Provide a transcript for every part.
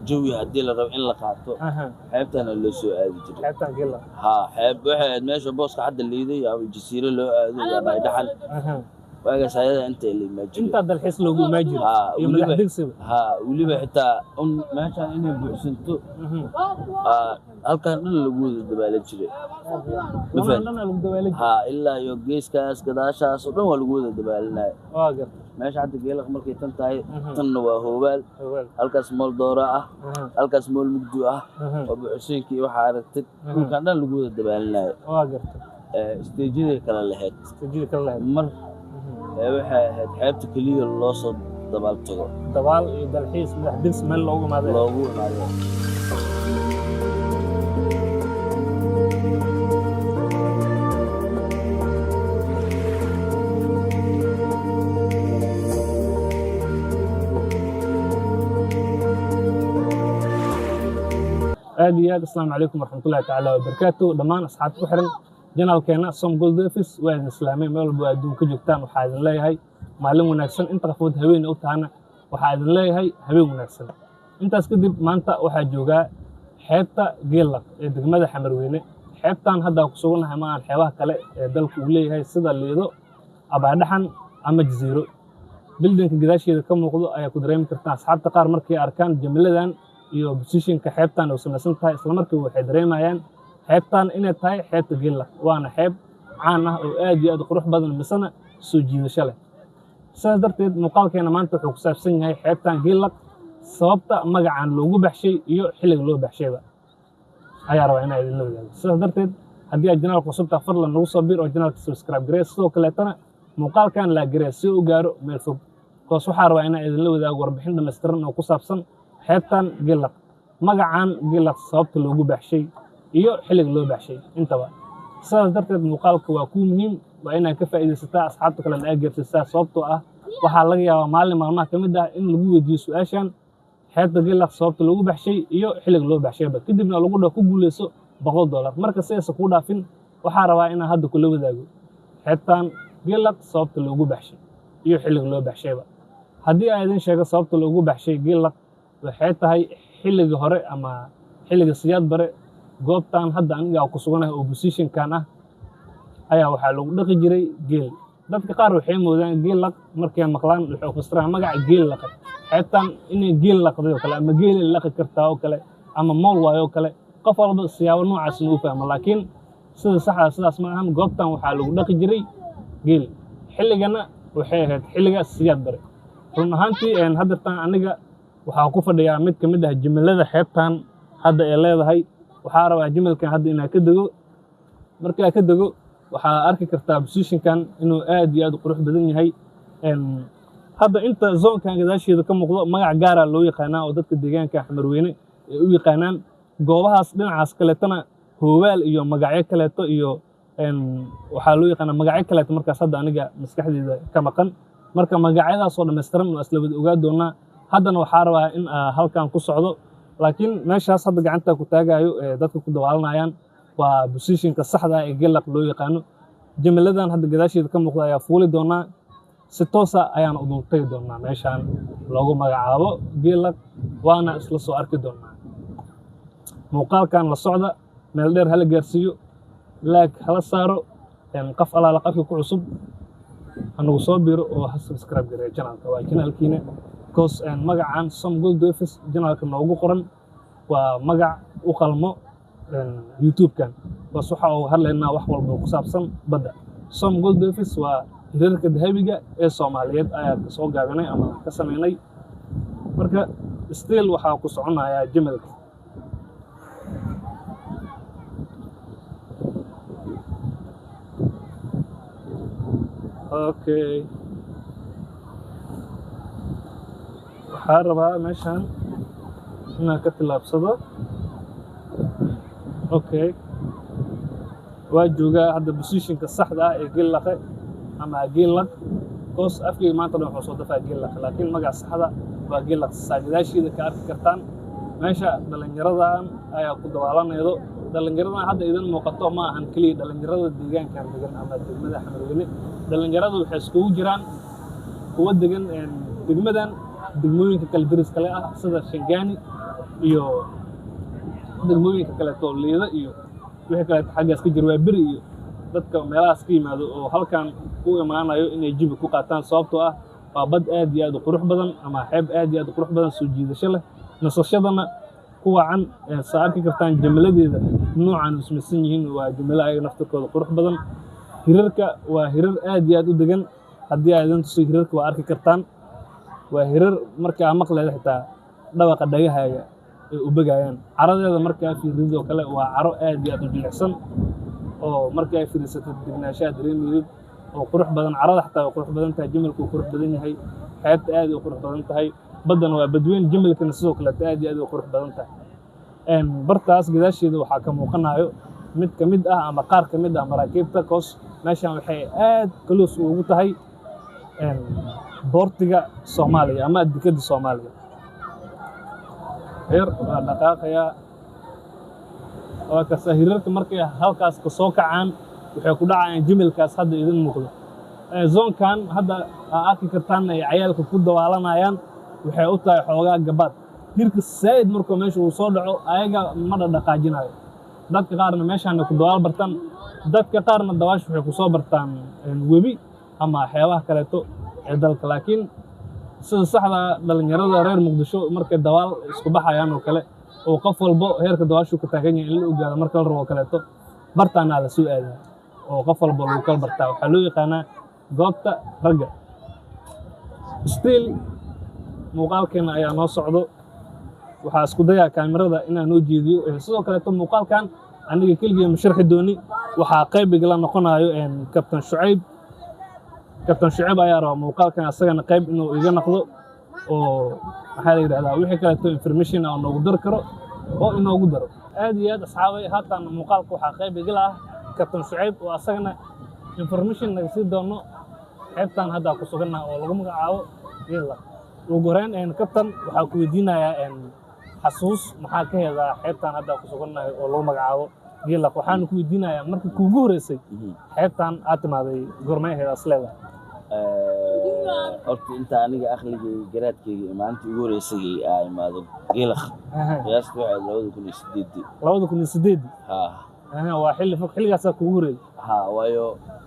Jawi haddii la rabo in la qaato, xeebtana loo soo aadi jiray. Xeebtan Geellaq. Haa, xeeb waxay ahayd meesha booska hadda liiday ama jasiiro loo aado iyo Baydhaxan. Waagaas ayada inta la imaan jiray. Intaa dalxiis loogu imaan jiray iyo madax degsiba. Haa, weliba xitaa un meeshaan inay buuxsanto, halkan dhan lagu wada dabaalan jiray. Ma dhan lagu dabaalan jiray. Haa, ilaa iyo geeskaas gadaashaas oo dhan waa lagu wada dabaalanaya. Waa gartay. Meesha hadda Geelaq markay tan tahay, tanna waa Hoobaal, halkaas mool Doora ah, halkaas mool Mugdi ah, oo Buxuseenkii waxaa aragtid dhulkan dhan lagu wada dabaalinayo. Waa gartay. Isteejaday kala lahayd. Isteejyada kala lahayd. Mar waxay ahayd xeebta keliya loo soo dabaal tago. Dabaal iyo dalxiis, madax degsi meel loogu imaaday. Loogu imaado. Aad iyo aad, asalaamu calaykum waraxmatullahi tacaala wabarakaatu. Dhammaan asxaabta ku xiran channelkeena Som Gold Office waa idin islaamay. Meel walba adduun ka joogtaan waxaa idin leeyahay maalin wanaagsan. Inta qafood haween u tahana waxaa idin leeyahay habeen wanaagsan. Intaas kadib, maanta waxaa joogaa xeebta Geellaq ee degmada Xamarweyne. Xeebtan hadda ku sugannahay ma ahan xeebaha kale ee dalka uu leeyahay sida Liido, Abaadhaxan ama Jasiiro. Buildingka gadaasheeda ka muuqdo ayaa ku dareemi kartaa. Asxaabta qaar markay arkaan jamiladan iyo positionka xeebtan oo samaysan tahay, isla markiiba waxay dareemayaan xeebtan inay tahay xeebta Geellaq, waana xeeb caan ah oo aad iyo aad u qurux badan misena soo jiidasho leh. Sidaas darteed muuqaalkeena maanta wuxuu ku saabsan yahay xeebtan Geellaq, sababta magacan loogu baxshay iyo xilliga loo baxshayba ayaa rabaa inaa idinla wadaago. Sidaas darteed haddii aad channelka cusubtaa, fadlan nagu soo bir oo channelka subscribe garee, sidoo kaleetana muuqaalkan like garee si uu gaaro meel fog koos. Waxaa rabaa inaan idinla wadaago warbixin dhammaystiran oo ku saabsan xeebtan Geellaq, magacan Geellaq sababta loogu baxshay iyo xilliga loo baxshay intaba. Sidaas darteed muuqaalka waa kuu muhiim, waa inaad ka faa'iidaysataa, asxaabta kalena aad gaarsiisaa, sababtoo ah waxaa laga yaabaa maalin maalmaha ka mid ah in lagu weydiiyo su-aashan xeebta Geellaq sababta loogu baxshay iyo xilliga loo baxshayba, kadibna lagu dhaho ku guuleyso $100. Marka si aysan kuu dhaafin, waxaa rabaa inaan hadda kula wadaago xeebtan Geellaq sababta loogu baxshay iyo xilliga loo baxshayba. Haddii aan idin sheego sababta loogu baxshay Geellaq, waxay tahay xilligii hore ama xilliga Siyaad Bare, goobtan hadda aniga ku suganahay oo positionkan ah ayaa waxaa lagu dhaqi jiray geel. Dadka qaar waxay moodaan Geellaq markay maqlaan, waxay u fasiraan magaca geel laqay, xeebtan inay geel laqday oo kale ama geelay laqi kartaa oo kale ama mool waayo oo kale. Qof walba siyaabo noocaasna u fahmo, laakiin sida saxda sidaas ma ahan. Goobtan waxaa lagu dhaqi jiray geel, xilligana waxay ahayd xilliga Siyaad Bare. Run ahaantii haddeertan aniga waxaa ku fadhiyaa mid ka mid ah jimilada xeebtan hadda ay leedahay. Waxaa rabaa jimilkan hadda inaa ka dego. Markaa ka dego, waxaa arki kartaa positionkan inuu aad iyo aad u qurux badan yahay. Hadda inta zonekan gadaasheeda ka muuqdo magac gaara loo yaqaanaa oo dadka deegaanka Xamarweyne ay u yaqaanaan. Goobahaas dhinacaas kaleetana Hoowaal iyo magacyo kaleeto iyo waxaa loo yaqaanaa magacyo kaleeto markaas hadda aniga maskaxdeyda ka maqan. Marka magacyadaas oo dhammaystiran waa isla wada ogaa doonaa. Haddana waxaa rabaa in halkan ku socdo, laakiin meeshaas hadda gacanta ku taagayo ee dadka ku dabaalanayaan waa positionka saxda ah ee Geellaq loo yaqaano. Jamiladan hadda gadaasheeda ka muuqda ayaa fuuli doonaa, si toosa ayaan u dul tagi doonaa meeshaan loogu magacaabo Geellaq, waana isla soo arki doonaa. Muuqaalkan la socda, meel dheer hala gaarsiiyo, like hala saaro. Qof alaala qofkii ku cusub hanagu soo biro oo ha subscribe gareeyo channelka, waa channelkiina, because magacan Som Gold Office channelka noogu qoran waa magac u qalmo YouTube-kan bas. Waxa uu hadlaynaa wax walba oo ku saabsan badda. Som Gold Office waa hirarka dahabiga ee Soomaaliyeed ayaa kasoo gaabinay ama ka sameynay. Marka still waxaa ku soconayaa jamalka. Okay, waxaa rabaa meeshan inaan ka tillaabsado. Okay, waa joogaa hadda positionka saxda ah ee Geellaqe ama Geellaq koos. Afkayga maanta dhan wuxuu soo dafaa Geellaqe, laakiin magaca saxda waa Geellaq. Saa gadaasheeda ka arki kartaan, meesha dhallinyaradan ayaa ku dabaalanaydo. Dhallinyaradan hadda idin muuqato ma ahan keliya dhallinyarada deegaankan degan ama degmada Xamarweyne. Dhallinyaradu waxay iskugu jiraan kuwa degan degmadan, degmooyinka kale deris kale ah sida Shangaani. Iyo degmooyinka kaleeto oo Liida iyo wixii kaleeto xaggaas ka jira, waa beri iyo dadka meelahaas ka yimaado oo halkan u imaanayo inay jawi ku qaataan, sababtoo ah waa bad aad iyo aad u qurux badan ama xeeb aad iyo aad u qurux badan, soo jiidasho leh, nasashadana ku wacan. Saa arki kartaan jamiladeeda noocan u samaysan yihiin, waa jamilo ayaga naftirkooda qurux badan. Hirarka waa hirar aad iyo aad u degan. Haddii aad idin tuso hirarka, waa arki kartaan, waa hirar markaa maqleeda xitaa dhawaqa dhagahaaga ay u begayaan. Caradeeda markaa fiiridoo kale waa caro aad iyo aad u jilicsan oo markaa fiirsatid degnaanshaha dareemayid oo qurux badan. Carada xataa waa qurux badan tahay, jamalku wuu qurux badan yahay, xeebta aad ay u qurux badan tahay, baddana waa badweyn, jamalkana sidoo kaleeto aad iyo aad u qurux badan tahay. Bartaas gadaasheeda waxaa ka muuqanayo mid ka mid ah ama qaar ka mid ah maraakiibta koos. Meeshan waxay aad close ugu tahay port-iga Soomaaliya ama dekedda Soomaaliya. Yar waa dhaqaaqayaa, waa kasta. Hirarka markay halkaas ka soo kacaan waxay ku dhacayaan jimilkaas hadda idin muuqdo. Zone-kan hadda aa arki kartaan ay cayaalka ku dawaalanayaan waxay u tahay xoogaa gabaad. Hirka saa'id markuu meesha uu soo dhaco ayaga ma dhaqaajinayo. Dadka qaarna meeshaan ku dawaal bartaan, dadka qaarna dawaasha waxay ku soo bartaan webi ama xeebaha kaleeto ee dalka. Laakiin sida saxda ah, dhalinyarada reer Muqdisho markay dawaal isku baxayaan oo kale oo qof walbo heerka dawaashu ka taagan yahay in la ogaado marka la rabo oo kaleeto, bartaanaa la soo aadaa oo qof walbo lagu kala bartaa. Waxaa loo yaqaanaa goobta ragga. Still muuqaalkeena ayaa noo socdo. Waxaa isku dayaa kaamirada inaan noo jeediyo. Sidoo kaleeto muuqaalkan aniga keligii ma sharxi dooni, waxaa qayb igala noqonayo Kabtan Shucayb. Kabtan Shucayb ayaa raba muuqaalkan asagana qayb inuu iga noqdo oo maxaa la yidhahdaa, wixii kaleeto information oo noogu dari karo oo inoogu daro. Aad iyo aad asxaabay, haatan muuqaalka waxaa qayb igala ah Kabtan Shucayb oo asagana information naga sii doono xeebtan hadda ku sugannaha oo lagu magacaabo Geela. Ugu horeyn, kabtan, waxaa ku weydiinayaa xasuus maxaa ka heedaa xeebtan hadda ku sugannahay oo lagu magacaabo Geelaq? Waxaana ku weydiinayaa markii kuugu horeysay xeebtan aad timaaday goormay ahayd aad leedahay? Horta inta aniga aqligayga garaadkayga maalintii ugu horeysay aa imaado Geelaq, qiyaastii waxay ahayd 2008-dii. 2008-dii? Ha. Waa xilli fog. Xilligaasaa kuugu horeeyay? Ha, waayo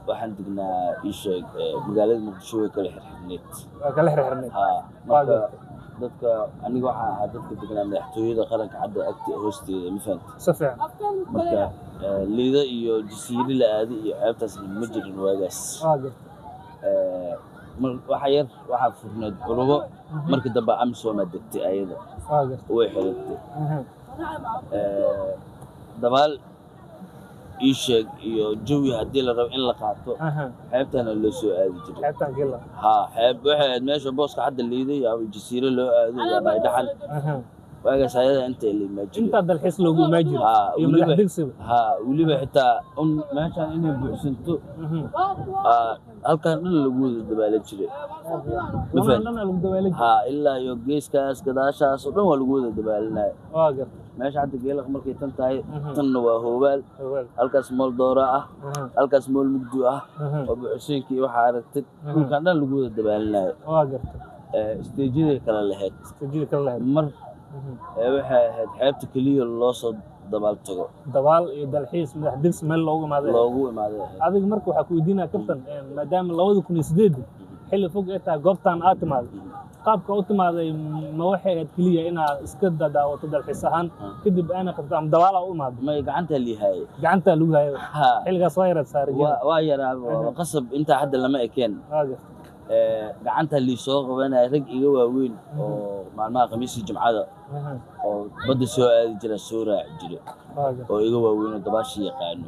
waxaan degnaa, ii sheeg, magaalada Muqdisho way kala xirxirneyd. Waa kala xirxirneyd. Ha. Waa Marka gartay. dadka aniga waxaan ahaa dadka degnaa madaxtooyada qaranka cadda agti hoosteeda, ma fahamtay? Si fiican. Marka Liida iyo Jasiire la aaday iyo ceebtaas ma jirin waagaas. Waa gartay. Waxa yar waxaa furneed culubo. Markii dambe AMISOM aa degtay ayada. Waa gartay. Way xiratay. Dabaal, ii sheeg, iyo jawi haddii la rabo in la qaato, xeebtana loo soo aadi jiray. Xeebtan Geelaq. Ha, xeeb waxay ahayd meesha booska hadda Liiday ama Jasiire loo aado iyo Baydhaxan. Waagaas ayada inta la imaa jiray. Intaa dalxiis loogu imaa jiro Ha, iyo madax degsiba. Ha, weliba xitaa un meeshaan inay buuxsanto, halkan dhan lagu wada dabaalan jiray. Ma Dhan fahanti? dhan lagu dabaalan jiray. Ha, ilaa iyo geeskaas gadaashaas oo dhan waa lagu wada dabaalanaya. Waa gartay. Meesha hadda Geelaq markay tan tahay, tanna waa hoobaal. Hoobaal. Halkaas mool doora ah, halkaas mool mugdi ah oo Buxuseenka iyo waxaa aragtid, dhulkan dhan lagu wada dabaalinayo. Waa gartay. Stage-yaday kala lahayd. Stage-yada kala lahayd. Mar waxay ahayd xeebta keliya loo soo dabaal tago. Dabaal iyo dalxiis, madax degsi meel loogu imaaday. Loogu imaaday ahayd. Adiga marka waxaa ku weydiinaya kabtan, maadaama 2008 xilli fog ay tahay goobtan aad timaaday, qaabka u timaaday ma waxay ahayd keliya inaad iska dadaawato dalxiis ahaan kadib aana qabto ama dabaala u imaaday? May, gacantaa liihaayay. Gacantaa lagu hayo? Ha. Xilligaas waa yaraad saaray? Waa yaraa, waa qasab, intaa hadda lama ekeen. Waa gartay. Gacanta lii soo qabanaya rag iga waaweyn oo maalmaha Khamiisii Jimcada oo badda soo aadi jira soo raaci jira Waa gartay. oo iga waaweyn oo dabaasha yaqaano.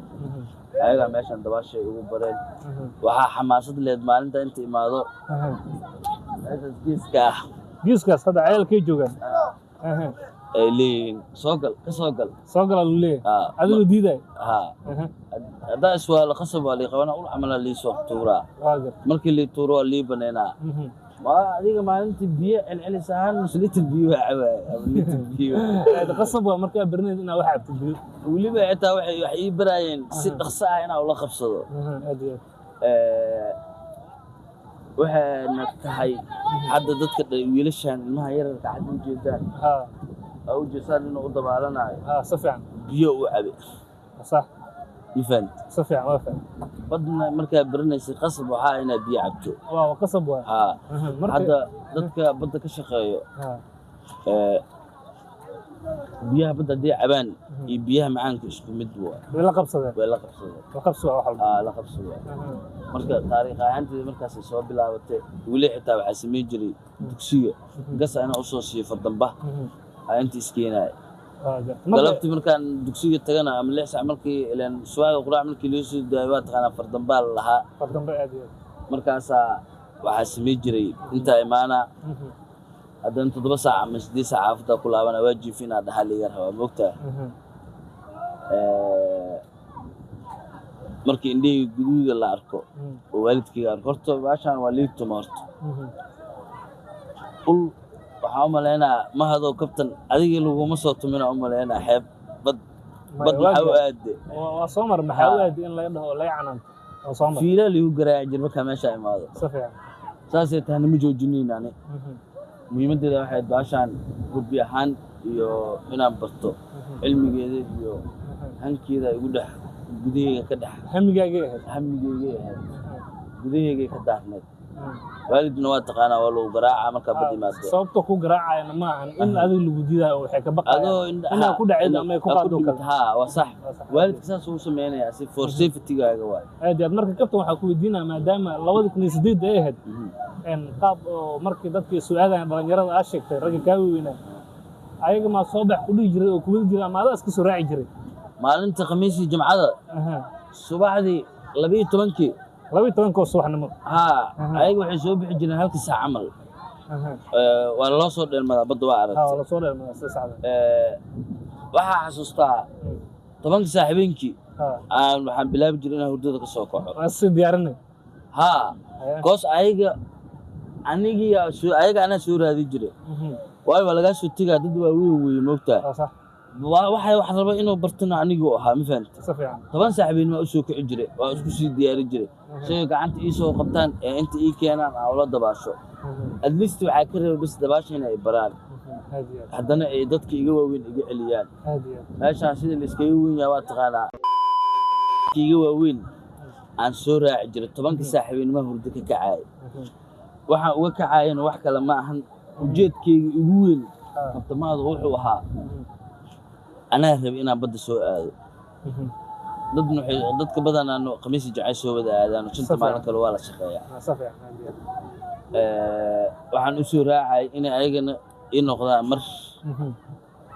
Ayagaa meeshan dabaashay igu bareen. Waxaa xamaasad leed maalinta inta imaado meeshaas geeska ah. Geeskaas hadda ciyaalkay joogaan. Ay leeyihiin soo gal, ka soo gal. Soo galaa lagu leeyahay? Ha. Adigoo diidaya? Ha. Haddaa iswaalo qasab waa lii qabanaa, ul camalaa lii soo tuuraa. Waa gartay. Markii lii tuuro waa lii baneynaa. Waa adiga maalintii biyo celcelis ahaan nus litir biyo waa cabaaya ama litir biyo. Qasab waa markaa berneed inaad wax cabto biyo. Weliba xitaa waxay wax ii baraayeen si dhaqso ah inaan ula qabsado. Aad iyo aad. Waxayna tahay hadda dadka wiilashan ilmaha yararka hadda ujeedaan. Aa u jeesaan inuu u dabaalanayo. Ha, si fiican. Biyo u cabe. Sax. Ma fahamtid? Si fiican, waa faham. Badna markaa baranaysay, qasab waxaa inaad biyo cabto. Waa qasab waay. Haa. Marka Hadda dadka badda ka shaqeeyo, biyaha badda hadday cabaan iyo biyaha macaanka isku mid waa. Way la qabsadeen. Way la qabsadeen. La qabsi waa wax walba. Aa, la qabsi waa. Marka taariikh ahaanteeda markaasay soo bilaabatay. Weli xitaa waxaa samayn jiray dugsiga gasa inaa usoo siiyo fardamba aa inta iskeenaya. Waa gartay. Marka Galabtii markaan dugsiga tagana ama 6 saac, markii ileen subaxda quraac markii loo soo daayo, waa taqaanaa, fardambaa la lahaa. Fardamba, aad iyo aad. Markaasaa waxaa samayn jiray intaa imaana, haddana 7 saac ama 8 saac xaafadda ku laabana, waa jiif inaa dhaxal liiga rabaa, moogtaa. Markii indhahayga guduuda la arko oo waalidkayga arko, horta baashaan waa liigtuma horta. Ul waxaa u malaynaa mahadoo kabtan adigii laguma soo tumina, u malaynaa xeeb bad bad Maya, waa maxaa u gaar. aade. Waa soo mar, maxaa u aadi in laga dhaho oo laga canaanto, waa soo mar. Fiilaa liigu garaaci jir markaa meeshaa imaado. Si fiican. Saasay tahna ma joojinayn ani. Muhiimaddeeda waxay ahayd baashaan hobby ahaan iyo inaan barto cilmigeeda iyo hankeeda igu dhex gudaheyga ka dhex. Hamigaagay ahayd. Hamigeygay ahayd, gudaheygay ka daarneed. Waalidna waa taqaanaa, waa lagu garaaca markaa bad imaado. Sababta ku garaacayana ma ahan in adiga lagu diidayo, oo waxay ka baqayaan adoo inaad ku dhacid ama ay ku qaado kale. Haa, waa sax. Waa sax. Waalidka saas uu sameynayaa si for safety-gaaga waay. Aad iyo aad. Marka kabtan, waxaa ku weydiinaya, maadaama 2008 ay ahayd qaab oo markii dadkii su-aadayan dhalinyarada aa sheegtay, ragga kaa weynaa, ayaga maa soo bax ku dhihi jiray oo kuwadi jiray ama adaa iska soo raaci jiray? Maalinta Khamiisii, Jimcada, subaxdii 12-kii. 12-koo subaxnimo. Haa. Ayaga waxay soo bixi jireen halkii saac camal. Waa loo soo dheelmadaa badda, waa Ha, waa aragtay. Lasoo dheelmadaa sida saxda. Waxaa xasuustaa 10-kii saac habeenkii aan waxaan bilaabi jiray inaan hurdada ka soo kaco. Waa si diyaarinay. Haa, koos ayaga anigii ayaga anaa soo raadi jiray, waayo waa lagaa soo tegaa, dad waaweyn weeye, moogtaa. Waa sax. Waxay wax raba inuu bartana aniguu ahaa, ma fahamta? Si fiican. 10 saac habeen waa usoo kici jiray, waa isku sii diyaari jiray say gacanta ii soo qabtaan ee inta ii keenaan aan ula dabaasho. At least waxaa ka reeba bas dabaasha inay baraan. Aad iyo aad. Haddana ay dadka iga waaweyn iga celiyaan. Aad iyo aad. Meeshaan sida la iskaga weyn yahay waa taqaanaa, iga waaweyn aan soo raaci jiray. 10-ka saac habeenimo hurdo ka kacaay. Waxaan uga kacaayana wax kale ma ahan, ujeedkayga ugu weyn kabtamaadu wuxuu ahaa anaa rabay inaan badda soo aado. Dadna waxay dadka badanaa Khamiisi Jacay soo wada aadaan, shanta maalin kale waa la shaqeeyaa. Si fiican, aad iyo aad. Waxaan u soo raacay inay ayagana ii noqdaan mar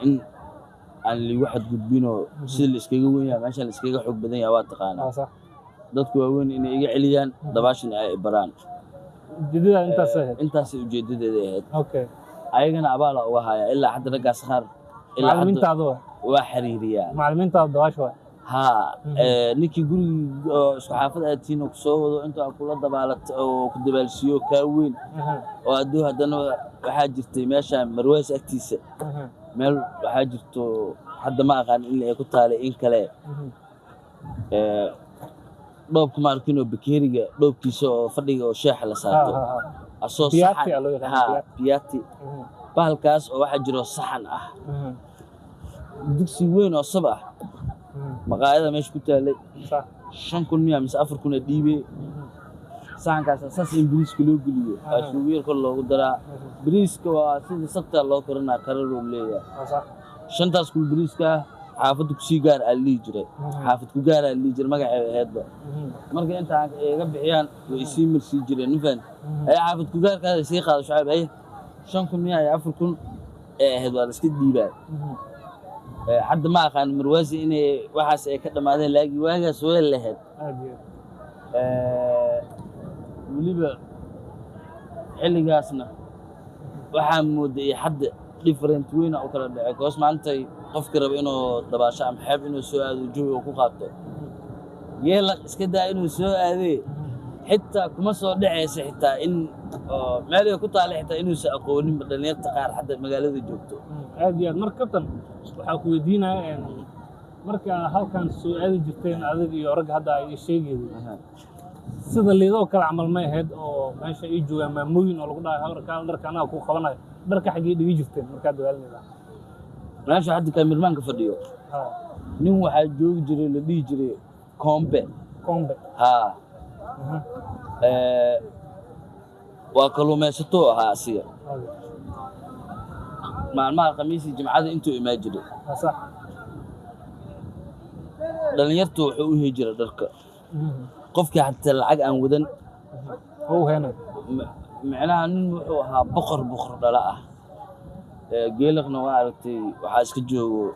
in aan liigu xadgudbinoo sida la iskaga weyn yahay meesha, la iskaga xoog badan yahay, waa taqaanaa. Waa sax. Dadka waaweyn inay iga celiyaan, dabaashana ay baraan. Ujeedada intaas ahayd. Intaasay ujeedadeeda ahayd. Ayagana abaala uga haya ilaa hadda, raggaas qaar ilaa hadda. Macallimiintaada waa. Waa xiriiriyaa. Macallimiintaada dabaasha waa. Haa. Ninkii gurigii oo isku xaafad aad tihiin oo kusoo wado inta aad kula dabaalato oo ku dabaalsiiyo kaa weyn oo hadduu haddana waxaa jirtay meesha Marwaas agtiisa meel waxaa jirto, hadda ma aqaan in ay ku taalay in kale. Dhoobka ma arkinoo, bakeeriga dhoobkiisa oo fadhiga oo shaaxa la saarto asoo Piatti saxan aa loo yaqaanaa, haa. Piatti. Piatti, bahalkaas oo waxaa jiro saxan ah, digsi weyn oo sab ah, maqaayada meesha ku taalay. 5,000 miya mise 4,000 ee dhiibey saxankaas saas in bariiska loo geliyo, waa suugo yar kor loogu daraa. Bariiska waa sida sabta loo karinaa, karar uu leeyahay. Waa sax. 5-taas kun bariiska xaafadda kusii gaar aa la dhihi jiray, xaafad ku gaar aa la dhihi jiray magaceeda ahaydba. Marka inta iga bixiyaan way isii marsii jireen, ma fahanti? Ay xaafad ku gaarkaada sii qaado Shucayb, ay 5,000 miya iyo 4,000 ee ahayd, waa la iska dhiibaa. Hadda ma aqaan Marwaasi inay waxaas ay ka dhammaadeen, laakiin waagaas way lahayd. Aad iyo aad. Weliba xilligaasna waxaa mooday hadda different weyn u kala dhacay, koos maanta qofka raba inuu dabaasho ama xeeb inuu soo aado, jawi uu ku qaato geela iska daa inuu soo aadee, xitaa kuma soo dhacaysa xitaa in oo meel ay ku taala xitaa inuusan aqooninba dhalinyarta qaar hadda magaalada joogto. Aad iyo aad. Marka kabtan, waxaa ku weydiinaya, marka halkan soo aadi jirteen adig iyo ragga hadda ay sheegayday, sida liidoo kale camal may ahayd oo meesha ii joogaan maamooyin oo lagu dhahay hawrka dharka anaga ku qabanayo, dharka xaggee dhigi jirteen markaad dagaalanaysaa? Meesha hadda kaamirmaanka fadhiyo, nin waxaa joogi jiray la dhihi jiray Koombe. Koombe. Haa. Waa kalluumaysato ahaa asiga. Maalmaha Khamiisii, Jimcada intuu imaan jiray, dhalinyartu wuxuu u heli jiray dharka. Qofkii xataa lacag aan wadan oo u heenay. Micnaha nin wuxuu ahaa boqor, boqor dhala ah. Geelaqna waa aragtay, waxaa iska joogo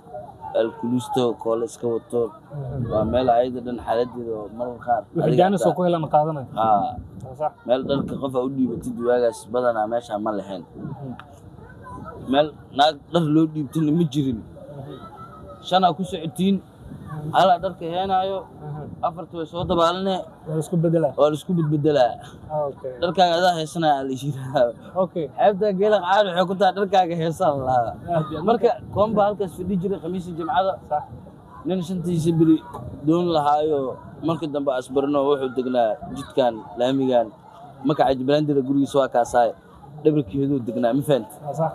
alkulusto koole iska wato. Waa meel ayada dhan xaaladeeda oo marar qaar wixii adiga jaanis oo xataa ku helan qaadanay. Haa. Sax. Meel dharka qof aa u dhiibatid waagaas badanaa meeshaa ma lahayn. Meel naag dhar loo dhiibtana ma jirin. Shanaa ku socotiin, halaa dharka heenaayo, afarta way soo dabaaline. Waa isku bedelaa. Waa laisku bedbedelaa. Dharkaaga adaa heesanaya la yidhaahdaa. Xeebta Geelaq caadi waxay ku tahay dharkaaga heesaa la lahaa. Aad iyo aad. Marka Koomba halkaas fadhi jiray Khamiisi, Jimcada. Nin shantiisa beri doon lahaayo, markii dambe asbarno, wuxuu degnaa jidkan laamigan makaca Jiblaandira, gurigiisa waa kaasaay, dhabarkeeduu degnaa, ma fahanti? Waa sax.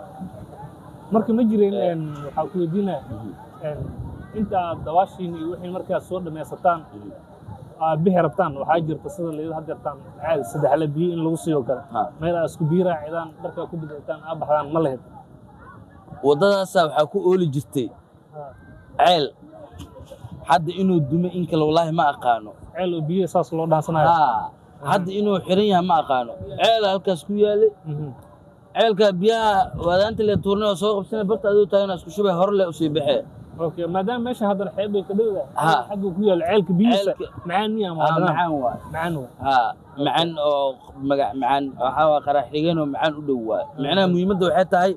Marka ma jireen waxaa ku weydiinaya inta aad dabaashiin iyo wixii markaad soo dhammaysataan aad bixi rabtaan, waxaa jirta sida layidhi had yartaan caadi saddexle biyo in lagu siiyo kale, meel aad isku biyo raacidaan, dharkaa ku bedeltaan, aad baxdaan ma lahayd? Waddadaasaa waxaa ku ooli jirtay ceel hadda inuu dumo in kale wallaahi ma aqaano. Ceel oo biyo saas loo dhaansanayo? Haa, hadda inuu xiran yahay ma aqaano. Ceel halkaas ku yaalay. Ceelka biyaha waadaanta le tuurnay oo soo qabsanay, barta aduu taagana isku shubay, hore le usii baxee. Okay, maadaama meesha haddana xeeb bay ka dhowdahay, Ha. xagga ku yaal ceelka biyihiisa Ceelka- macaan miya ama Haa. waa dhanaan? Macaan waay. Macaan waay. Haa, macaan oo magac macaan waxaa waa qaraar xigeen oo macaan u dhow waay. Macnaha muhiimadda waxay tahay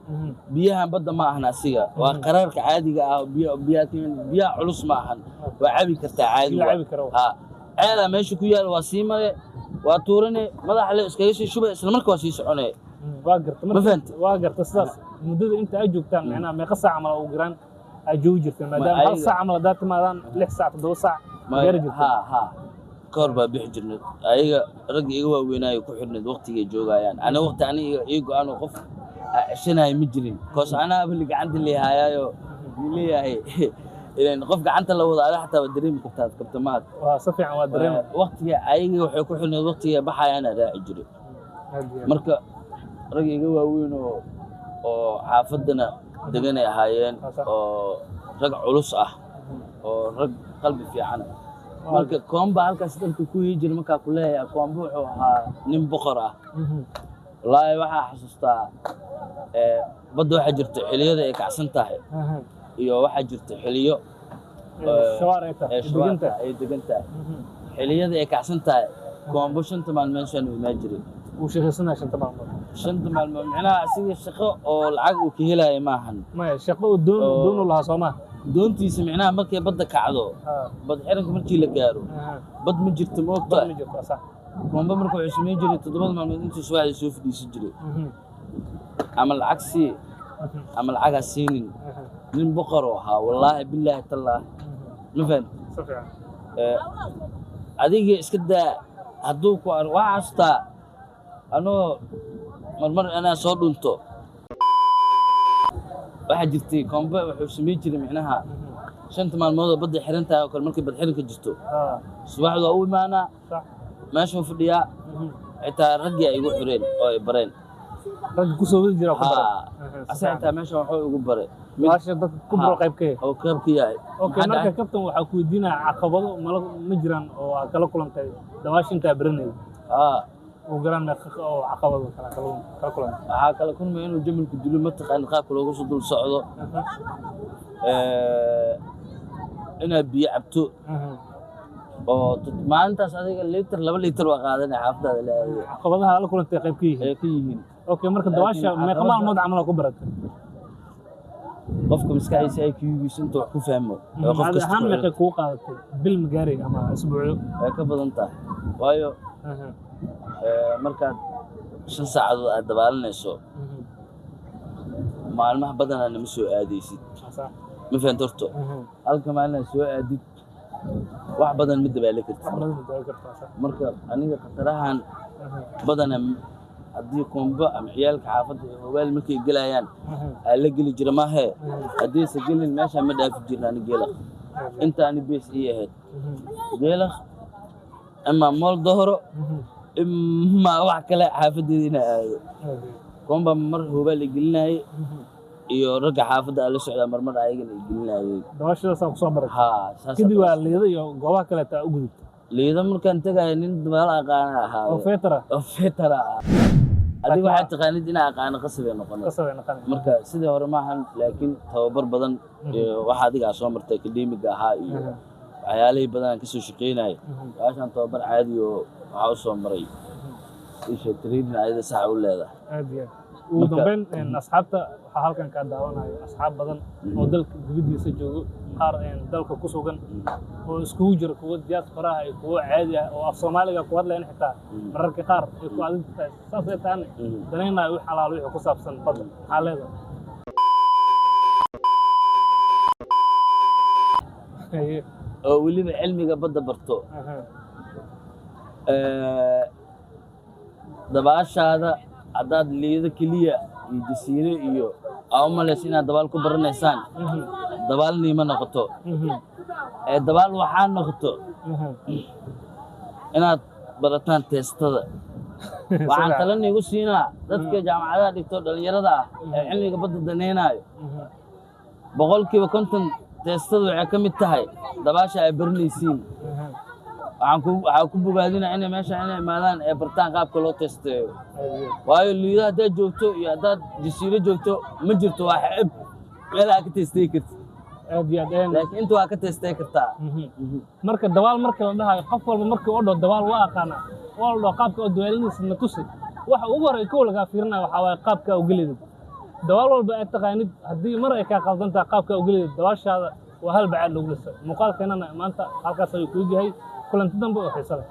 biyahan badda ma ahan, asiga waa qaraarka caadiga ah. Biyo biyaha biyaha culus ma ahan, waa cabi kartaa caadi. La waay. Cabi karo. Haa, ceelaa meesha ku yaal, waa sii mare, waa tuurane, madaxa le iskaga sii shubay, isla marka waa sii soconee. Waa garta. Ma fahantay? Waa garta. Sidaas muddada inta aad joogtaan, macnaha meeqa saac camal ugu garaan aad joogi jirteen, maadaama hal ayaga- saac camal haddaad timaadaan, 6 saac, 7 saac gaari jirteen? Haa haa, ka hor baa bixi jirnay. Ayaga ragga iga waaweynaayo ku xidhnayd waqtigay joogayaan. Ana waqti aniga ii go-aan oo qof aa ceshanaayo ma jirin, koos anaaba li gacanta leehayaayo leeyahay. Ileen qof gacanta la wado ada xataa waa dareemi kartaa kabtamaad. Waa si fiican, waa dareema. Waqtiga ayaga waxay ku xidhnayd waqtiga baxayaana raaci jiray. Aad iyo aad. Marka rag iga waaweyn oo xaafaddana deganay ahaayeen, oo rag culus ah oo rag qalbi fiican ah. Marka Koomba halkaas dharka ku hii jiray. Markaa ku leeyahay Koomba wuxuu ahaa nin boqor ah. Wallaahi waxaa xasuustaa badda waxaa jirta xilliyada ay kacsan tahay iyo waxaa jirta xilliyo shawaar ay tahay ee degan shawaarka tahay. Ay degan tahay. Xilliyada ay kacsan tahay Koombo shanta maalin meeshaan uu imaan jiray. Wuu shaqaysanaya shanta maalmood? Shanta maalmood, micnaha asiga shaqo oo lacag uu ka helayo maahan. Maya, shaqo uu doon doon u lahaa soo maha? Doontiisa micnaha markay badda kacdo, bad xiranka markii la gaaro, bad ma jirto, ma ogta? Bad ma jirto, sax. Koombo marka wuxuu samayn jiray 7da maalmood intuu subaxdii soo fadhiisan jiray, ama lacag sii ama lacag ha siinin. Nin boqor oo ahaa, wallaahi bilaahi tallaahi, ma fahamti? Si fiican. Adiga iska daa hadduu ku arko. Waxaa xasuustaa anoo marmar inaa soo dhunto waxaa jirtay Koombe wuxuu samayn jiray, micnaha shanta maalmood oo badda xiran tahay oo kale, markay bad xiranka jirto, subaxdu waa u imaanaa, meeshuu fadhiyaa. Xitaa raggii ay igu xireen oo ay bareen. Ragga kusoo wadi jira ku baray? Haa, ase xitaa meesha waxuu igu baray mid Baasha dadka ku baro qayb ka yahay. Oo qayb ka yahay. Okay. Maxaa Marka dhacay? Kabtan, waxaa ku weydiinaya caqabado mala ma jiraan oo aad kala kulantay dabaasha intaa baranayay? Haa. Ugu garaan meeqa oo caqabado kala kulantay? Waxaa kala kulmaya inuu jamalku dilo, mataqaanid qaabka loogu soo dul socdo, inaad biyo cabto oo maalintaas adiga litir, 2 litir waa qaadanaya, xaafadaada la aadaya. Caqabadaha la kulantay qayb ka yihiin. Ay ka yihiin. Okay, marka Laakiin dabaasha meeqa maalmood camal aad ku baratay? Qofka maskaxdiisa ay kuyugiisa inta wax ku fahmo ee qof Caadi kasta ahaan ku meeqay kugu qaadatay? Bil ma gaaray ama isbuucyo? Ay ka badan tahay, waayo markaad 5 saacadood aad dabaalanayso, maalmaha badanaa nama soo aadaysid. Ma fahamta horto? Halka maalin aad soo aadid, wax badan ma dabaali kartid. Wax badan ma dabaali kartaa, sax. Marka aniga khatarahan badana Haddii koombo ama ciyaalka xaafadda ee hobaal markay gelayaan aa la geli jira maahe, haddiise gelin meeshaa ma dhaafi jirna. Ani Geelaq intaani bees ii ahayd, Geelaq imaa mool dohoro imaa wax kale xaafadeeda inaa aado. Koomba mar hobaal i gelinaaye iyo ragga xaafadda aa la socdaa, marmar ayagana i gelinaayeen. Dabaashadaasaa kusoo baratay? Haa, saas. Kadib waa Liido iyo goobaha kaleeta aa u gudubtay? Liido markaan tagayo nin dabaal aqaana ahaa. Oo fetera. Oo fetara ah. Adiga waxaad taqaanid inaa aqaano qasab ay noqonay. Qasab ay noqonay. Marka sidii hore maahan, laakiin tababar badan iyo waxa adiga aa soo martay akademiga ahaa iyo waxyaalihii badan aan kasoo shaqeynayay. Baashaan tababar caadi oo waxaa u soo maray isha training ayada sax u leedahay. Aad iyo aad. Ugu dambeyn, asxaabta waxaa halkan kaa daawanayo asxaab badan oo dalka dibadiisa joogo, qaar dalka ku sugan, oo iskugu jira kuwo diasporaha iyo kuwo caadi ah oo af Soomaaliga ku hadlayan, xitaa mararka qaar ay ku adag tahay, saas ay tahane danaynayo wix alaalo wixii ku saabsan badda, maxaa leedahay? Haye. Oo weliba cilmiga badda barto. Dabaashaada haddaad Liido keliya iyo jasiire iyo aa u malaysa inaad dabaal ku baranaysaan, dabaal niima noqoto. Ee dabaal waxaa noqoto inaad barataan teestada. Waxaan tala niigu siinaa dadka jaamacadaha dhigto, dhalinyarada ah ee cilmiga badda daneynaayo, 50% teestada waxay ka mid tahay dabaasha ay baranaysiin. Waxaan ku bogaadinaa inay meesha inay imaadaan ee bartaan qaabka loo testeeyo. Aad iyo aad. Waayo Liido haddaad joogto iyo haddaad jasiiro joogto ma jirto waa xeeb meel aad ka testey kartid. Aad iyo aad. Laakiin inta waa ka testey kartaa. Marka dabaal marka la dhahayo, qof walba markii uu dhaho dabaal waa aqaanaa, waa la dhaho qaabka oo dabaalinaysa na tusi, waxa ugu horey kow lagaa fiirinaya waxaa waaye qaabka u gelidid. Dabaal walba aad taqaanid, haddii mar ay kaa qaldan tahay qaabka u gelidid, dabaashaada waa hal bacaad lagu lisa. Muuqaalkeenana maanta halkaas ayuu kugu yahay. Kulanti dambe oo xiiso leh.